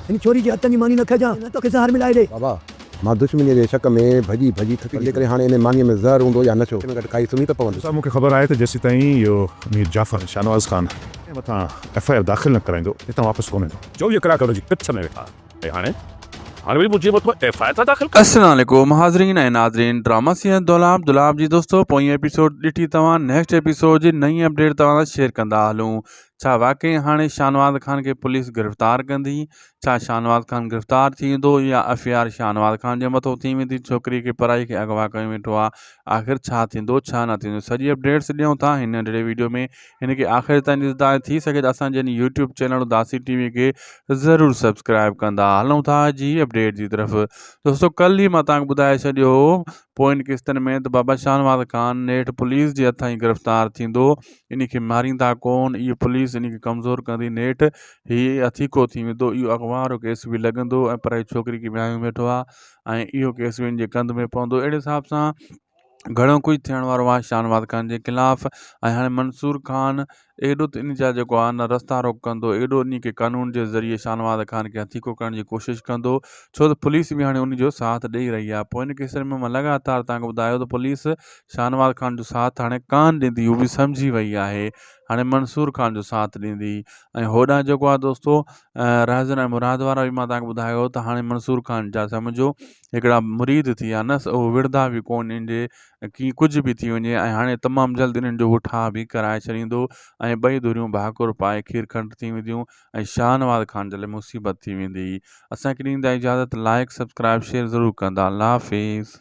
هن ڇوري جي هٿن جي ماني نه کائجان نه توکي زهر ملائي ڏي. بابا، مان دشمنيء جي شڪ ۾ ڀڄي ڀڄي ٿڪجي پيس. جيڪڏهن هاڻي انهيء مانيء ۾ زهر هوندو يا نه ڇو گهٽ ۾ گهٽ کائي سمهي ته پوندس. صاحب مون کي خبر آهي ته جيسيتائين اهو مير جعفر شاهنواز خان مٿان ايف I R داخل نه ڪرائيندو هتان واپس ڪونه ويندو. 24 ڪلاڪ هن جي ڪڇ ۾ ويٺا ۽ هاڻي هاڻي وري منهنجي مٿان ايف I R ٿا داخل ڪن. السلام عليڪم حاضرين ۽ ناظرين ڊراما سيزن دولاب دولاب جي دوستو پوئين ايپيسوڊ ڏٺي توهان نيڪسٽ ايپيسوڊ جي نئين اپڊيٽ توهان سان شيئر ڪندا هلون ڇا واقعي هاڻي شاهنواز خان کي پوليس گرفتار ڪندي؟ ڇا شاهنواز خان گرفتار ٿي ويندو يا F I R Shahnawaz Khan جي مٿو ٿي ويندي؟ ڇوڪري کي پرائي کي اغوا ڪيو ويٺو آ آخر ڇا ٿيندو ڇا نه ٿيندو سڄي اپڊيٽس ڏيون ٿا هن ننڍڙي ويڊيو ۾ هن کي آخر تائين ڏسندا ۽ ٿي سگهي ته اسان جي هن يوٽيوب چينل اداسي ٽي وي کي ضرور سبسڪرائب ڪندا هلون ٿا جي اپڊيٽ جي طرف دوستو ڪل ئي مان تهان کي ٻڌائي ڇڏيو هو پوئين قسطن ۾ ته بابا شاهنواز خان نيٺ پوليس جي هٿان ئي گرفتار ٿيندو ان کي ماريندا ڪون اهي پوليس ان کي ڪمزور ڪندي نيٺ هي هٿيڪو ٿي ويندو اهو اغوا وارو ڪيس به لڳندو ۽ پرائي ڇوڪري کي ويهايو ويٺو آهي ۽ اهو ڪيس به ان جي ڪنڌ ۾ پوندو اهڙي حساب سان گهڻو ڪجهه ٿيڻ وارو آهي شاهنواز خان جي خلاف ۽ هاڻي منصور خان ايڏو ته ان جا جيڪو آهي نه رستا روڪ ڪندو ايڏو ان کي قانون جي ذريعي شاهنواز خان کي هٿيڪو ڪرڻ جي ڪوشش ڪندو ڇو ته پوليس به هاڻي ان جو ساٿ ڏئي رهي آهي پوء ان قصي ۾ مان لڳاتار تان کي ٻڌايو ته پوليس شاهنواز خان جو ساٿ هاڻي ڪان ڏيندي هو به سمجهي وئي آهي هاڻي منصور خان جو ساٿ ڏيندي ۽ هوڏانهن جيڪو آهي دوستو رهزن ۽ مراد وارا به مان تان کي ٻڌايو ته هاڻي منصور خان جا سمجهو هڪڙا مريد ٿي ويا نه اهو وڙهندا به ڪونه انهن جي ڪي ڪجهه به ٿي وڃي ۽ هاڻي تمام جلد انهن جو اهو ٺاهه به ڪرائي ڇڏيندو ۽ ٻئي ڌريون ڀاڪر پائي کير کنڊ ٿي وينديون ۽ شاهنواز خان جي لاء مصيبت ٿي ويندي اسان کي ڏيندا اجازت لائڪ سبسڪرائب شيئر ضرور ڪندا الله حافظ.